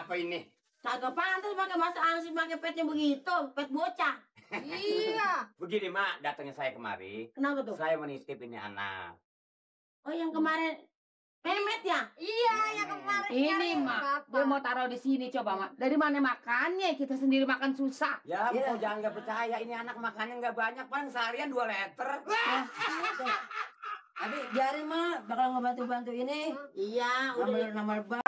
siapa ini? Kagak pantas pakai masa ansih pakai petnya begitu, pet bocah. Iya. Begini, Mak, datangnya saya kemari. Kenapa tuh? Saya menitip ini anak. Oh, yang kemarin Memet ya? Iya, yang kemarin. Ini, Mak, dia mau taruh di sini coba, Mak. Dari mana makannya? Kita sendiri makan susah. Ya, kok jangan nggak percaya. Ini anak makannya nggak banyak, paling seharian 2 liter. Tapi biarin mah bakal ngebantu-bantu ini. Iya, udah. Nomor bang.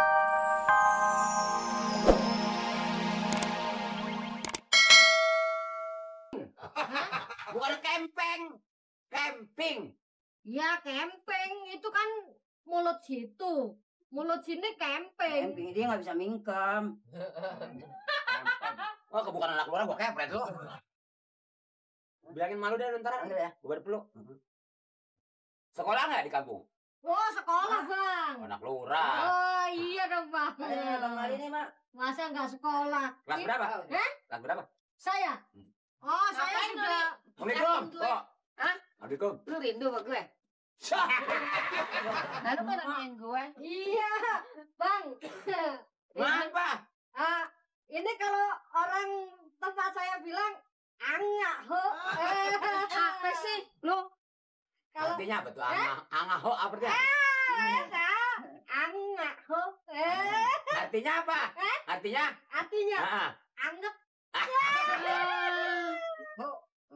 Bukan camping. Ya, camping. Itu kan mulut situ. Mulut sini camping. Camping dia nggak bisa mingkem. Oh, bukan anak lu, gua kepret lu. Bilangin malu deh lu ntar. Ya. Gua ada peluk. Sekolah nggak di kampung? Oh, sekolah, Bang. Anak lurah. Oh, iya dong, Bang. Ayo bang Mali nih mak. Masa nggak sekolah? Kelas berapa? Kelas berapa? Saya? Oh, saya Ngapain, sudah... Assalamualaikum. Kok? Hah? Assalamualaikum. Lu rindu sama gue? Nah, lu kan nanyain gue. Iya, Bang. Apa? Ini kalau orang tempat saya bilang angak ho. Apa sih? Lu? Kalau Artinya apa tuh? Angaho apa artinya? angak ho. Artinya apa? Artinya? Artinya Ah. anget.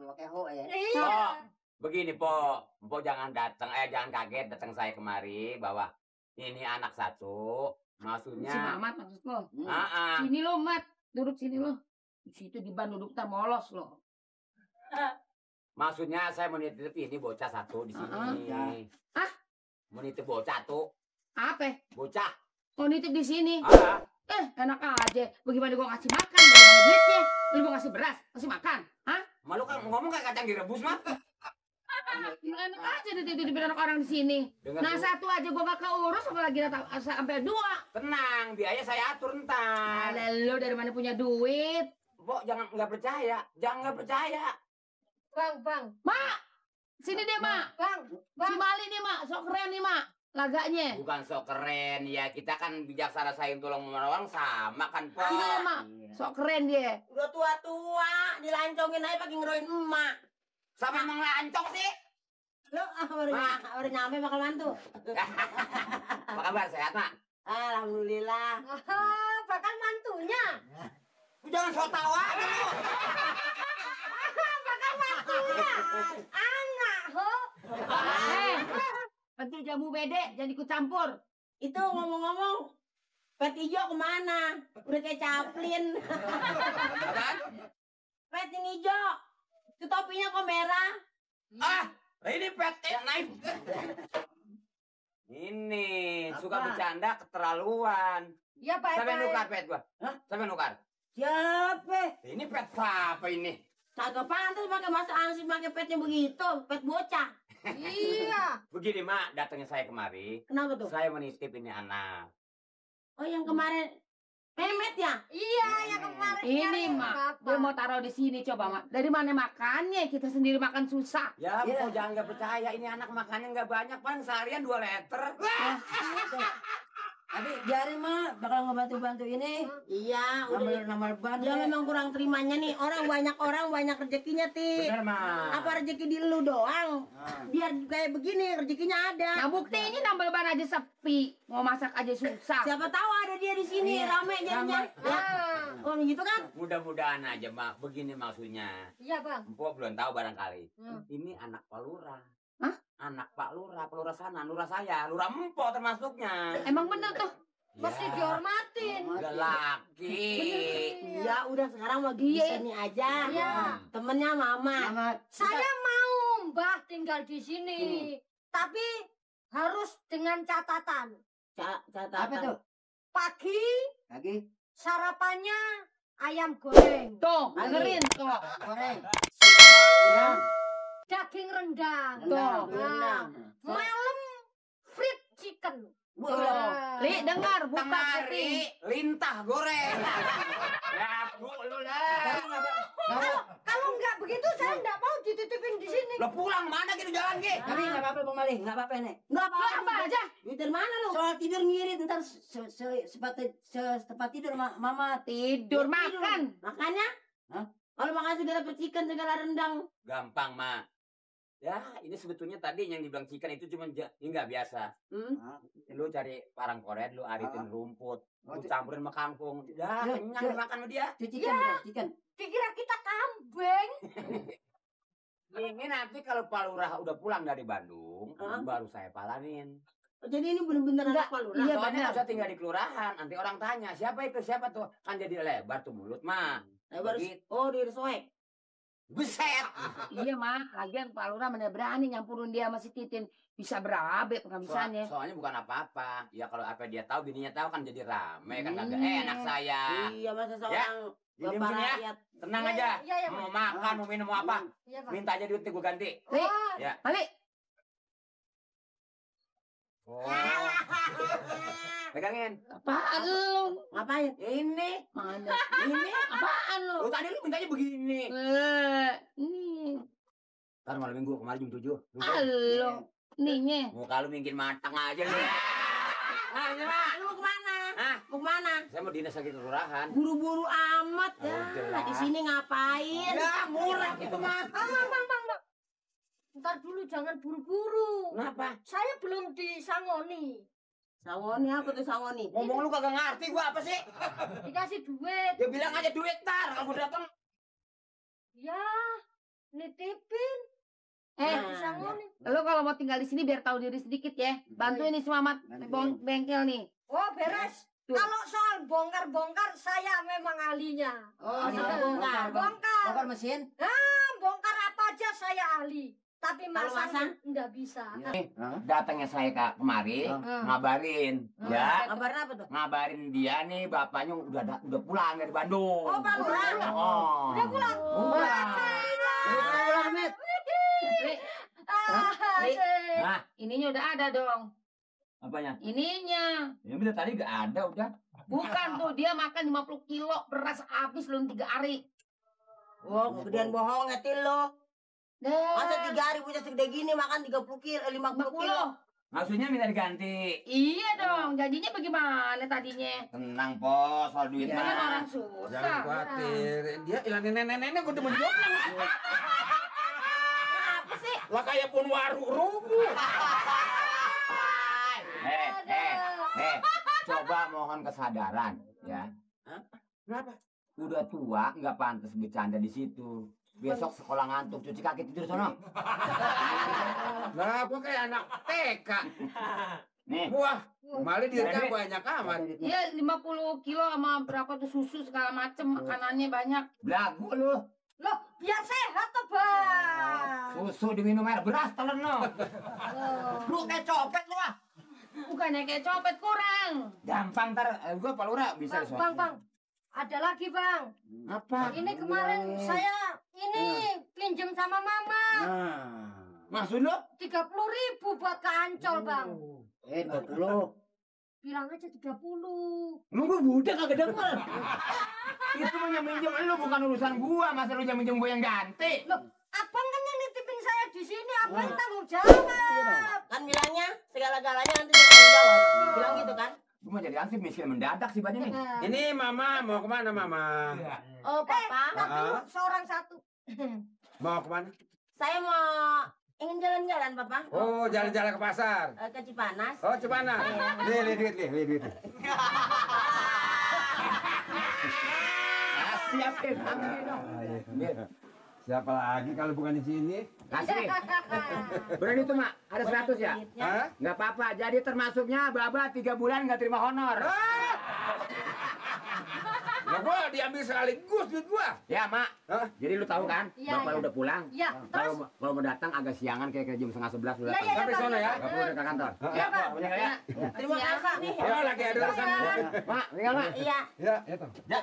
Pakai ho ya. Iya. Po, begini Po jangan jangan kaget datang saya kemari bahwa ini anak satu, Si maksudnya. Mamat maksud lo. Ah. Sini lo, Mat. Duduk sini lo. Di situ di ban duduk tak molos lo. Maksudnya saya mau nitip ini bocah satu di sini. Hah? Mau nitip bocah tuh, Apa? bocah. Oh, nitip di sini. Ah. Enak aja. Bagaimana gua ngasih makan? Bagaimana duitnya? Lu mau ngasih beras? Kasih makan? Hah? Malu kan ngomong kayak kacang direbus mah. Enak aja dititipin anak orang di sini. Dengar Nah, dulu. satu aja gua gak keurus, apalagi sampai 2. Tenang, biaya saya atur ntar. Lu dari mana punya duit? Po jangan nggak percaya. Bang. Mak! Sini deh, Mak. Bang. Si Mali nih, Mak. Sok keren nih, Mak. Laganya. Bukan sok keren ya, kita kan bijaksana sayang tolong menolong sama kan Po. Iya, Mak. Sok keren dia. Udah tua-tua, dilancongin aja pakai ngeroin emak. Sama emang lancong sih. Lo baru nyampe bakal mantu. Apa kabar, sehat Mak? Alhamdulillah. Bahkan mantunya. Lu jangan sok tawa lu. Bahkan mantunya. Angak ho. Pentil jamu bede, jangan ikut campur. Itu ngomong-ngomong, pet hijau kemana? Udah kayak caplin. Apaan? Pet yang hijau. Itu topinya kok merah. Ah, ini pet naik. Ini suka bercanda keterlaluan. Iya, Pak. Sampai nukar pet gua. Sampai nukar. Siapa? Ini pet apa ini? Kagak pantas pakai masa ansih pakai petnya begitu, pet bocah. Iya. Begini Mak, datangnya saya kemari. Kenapa tuh? Saya menitip ini anak. Oh, yang kemarin Memet ya? Iya, yang kemarin. Ini, Mak, dia mau taruh di sini coba, Mak. Dari mana makannya? Kita sendiri makan susah. Ya, kok jangan nggak percaya. Ini anak makannya nggak banyak, paling seharian 2 liter. Tapi biarin mah bakal ngebantu-bantu ini. Iya, udah. Nomor bang. Dia memang kurang terimanya nih. Orang banyak rezekinya, Ti. Bener Mak. Apa rezeki di lu doang? Biar kayak begini rezekinya ada. Nah, buktinya nambal ban aja sepi. Mau masak aja susah. Siapa tahu ada dia di sini rame jadinya. Ya. Oh, gitu kan? Mudah-mudahan aja Mak. Begini maksudnya. Iya, Bang. Empok belum tahu barangkali. Hmm. Ini anak Pak Lurah. Hah? Anak Pak Lurah, sana, lurah saya, lurah empok termasuknya. Emang bener tuh. Mesti dihormatin. Lelaki. Iya, udah sekarang mau di sini aja. Iya. Temennya Mama. Saya mau Mbah tinggal di sini. Tapi harus dengan catatan. Catatan. Apa tuh? Pagi Lagi sarapannya ayam goreng. Tuh, dengerin tuh. goreng. Ya. Daging rendang. Tuh. Rendang. Malam fried chicken. Tuh. Li, dengar, buka Kemari, lintah goreng. Ya, Bu, lu lah. Kalau nggak begitu saya nggak mau dititip titipin di sini. Lo pulang mana gitu jalan Ki? Tapi nggak apa-apa Bang Mali, nggak apa-apa nek. Enggak Lu apa aja? Duit dari mana lu? Soal tidur ngirit ntar setempat tidur Mama. Tidur makan. Makanya? Hah? Kalau makan segala percikan, segala rendang. Gampang, Mak. Ya, ini sebetulnya tadi yang dibilang chicken itu cuma ini nggak biasa. Lu cari parang koret, lu aritin rumput, lu campurin sama kangkung. Ya, Ya, kenyang ya. makan sama dia. Chicken. Dikira kita kambing. Ini nanti kalau Pak Lurah udah pulang dari Bandung, baru saya palanin. Jadi ini bener-bener anak Pak Lurah. Iya, Soalnya benar. nggak usah tinggal di kelurahan. Nanti orang tanya, siapa itu, siapa tuh. Kan jadi lebar tuh mulut, mah. Lebar. Begitu. Oh, di soek. Buset. Iya, Mak. Lagian Pak Lurah mana berani nyampurin dia sama si Titin. Bisa berabe penghabisannya. Soalnya bukan apa-apa. Ya kalau apa dia tahu, bininya tahu kan jadi rame kan kagak Iya. enak saya. Iya, masa seorang Diam bapak sini ya. rakyat. Tenang Iya, aja. iya, iya, Mau makan, mau minum, mau apa? Iya, Pak. Minta aja duitnya gue ganti. Lik, Ya. balik. Oh. Pegangin. Apaan lu? Ngapain? Ini. Mana? Ini. Apaan lu? Lu tadi lu mintanya begini. Nih. Ntar malam minggu kemarin jam 7. Halo. Nihnya. Muka lu mungkin matang aja lu. Nah, ini Pak. Lu mau kemana? Hah? Mau kemana? Saya mau dinas lagi kelurahan. Buru-buru amat ya. Udahlah. Di sini ngapain? Ya, murah itu mah. Bang. Ntar dulu jangan buru-buru. Kenapa? Saya belum disangoni. Sawoni apa tuh sawoni? Ngomong lu kagak ngerti gua apa sih? Dikasih duit. Ya bilang aja duit tar kalau gua datang. Ya, nitipin. Nah, Disangoni. Lu kalau mau tinggal di sini biar tahu diri sedikit ya. Bantuin nih Selamat bengkel nih. Oh, beres. Tuh. Kalau soal bongkar-bongkar, saya memang ahlinya. Oh, Iya, suka bongkar. Bongkar. Bongkar mesin. Bongkar apa aja saya ahli. Tapi Kalau masang masang? enggak bisa. Nih, datangnya saya kemari ngabarin, ya. Kabarnya apa tuh? Ngabarin dia nih bapaknya udah pulang dari Bandung. Oh, Pak Lurah. Oh. Udah pulang. Pulang. Pulang, Met. Lik, Asik. Nah, ininya udah ada dong. apanya? Ininya. Ya udah tadi gak ada udah. Bukan tuh dia makan 50 kilo beras habis belum 3 hari. Wah, kegedean bohong ngetil lo. Masa Dah. 3 hari punya segede gini makan 30 kilo, 50 kilo. 50. Maksudnya minta diganti. Iya dong, janjinya bagaimana tadinya? Tenang, Pos, soal duit Kita kan mah. orang susah. Jangan khawatir. Dia ilang nenek-nenek gue demen jawabnya. Apa sih? Lah kayak pun waru rubuh. Coba mohon kesadaran, ya. Kenapa? Udah tua, nggak pantas bercanda di situ. Besok sekolah ngantuk, cuci kaki tidur sono. Lah gua kayak anak TK. Nih, Wah, malah direkam banyak amat. Iya 50 kilo sama berapa tuh susu segala macem makanannya banyak. belagu lu. Loh, biar sehat tuh, Bang. Susu diminum air beras telan no. Oh. Lu kayak copet lu ah. Bukannya kayak copet kurang. Gampang ntar gua Pak Lurah bisa Bang. Ada lagi, Bang. Apa? Ini kemarin saya pinjem sama Mama. Maksud lu? 30.000 buat ke Ancol, Bang. 20. Bilang aja 30. Lu gua budak kagak denger. Itu mah yang minjem lu bukan urusan gua, masa lu yang minjem gua yang ganti. Loh, Abang kan yang nitipin saya di sini, Abang tanggung jawab. Kan bilangnya segala-galanya nanti yang tanggung jawab. Bilang gitu kan? Gua mau jadi ansip miskin mendadak sih banyak nih. Ini Mama mau kemana Mama? Oh, Papa. Tapi lu seorang satu. Mau kemana? Saya mau ingin jalan-jalan, Papa. Oh, jalan-jalan ke pasar. Ke Cipanas. Oh, Cipana. Nih duit. Siapin, ambil dong. Siapa lagi kalau bukan di sini? Kasih. Berani tuh, Mak. Ada 100 ya? Hah? Nggak apa-apa. Jadi termasuknya Baba 3 bulan nggak terima honor. Lah gua diambil sekaligus duit gua. Ya, Mak. Hah? Jadi lu tahu kan? Iya, Bapak iya. udah pulang. Iya, terus? Kalau mau datang agak siangan kayak jam 10:30 lu Iya, datang. iya, Sampai Bang. sana ya. Nggak perlu ke kantor. Iya, Bang. Punya nggak ya? Terima kasih nih. Ya lagi ada urusan. Mak, tinggal, Mak. Iya. Ya toh. Ya.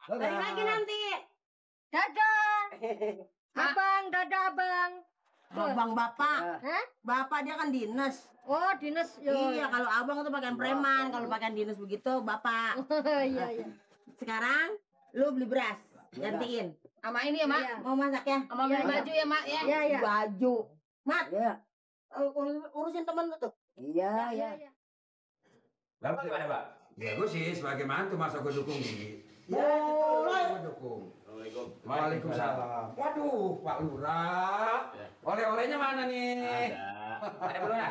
Balik lagi nanti. Dadah. Abang, dadah, Abang. Abang Bapak. Hah? Bapak dia kan dinas. Oh, dinas. Iya, kalau abang tuh pakaian preman, kalau pakaian dinas begitu Bapak. Iya. Sekarang lu beli beras, gantiin. Sama ini ya, Mak. Iya. Mau masak ya? Sama beli baju ya, Mak ya. Iya, iya. Baju. Mat, Iya. urusin temen lu tuh. Iya, iya. Bapak gimana, Pak? Ya gue sih sebagai mantu masa gue dukung Gigi. Ya, gue dukung. Assalamualaikum. Waalaikumsalam. Waduh, Pak Lurah. Oleh-olehnya mana nih? Ada belum ya?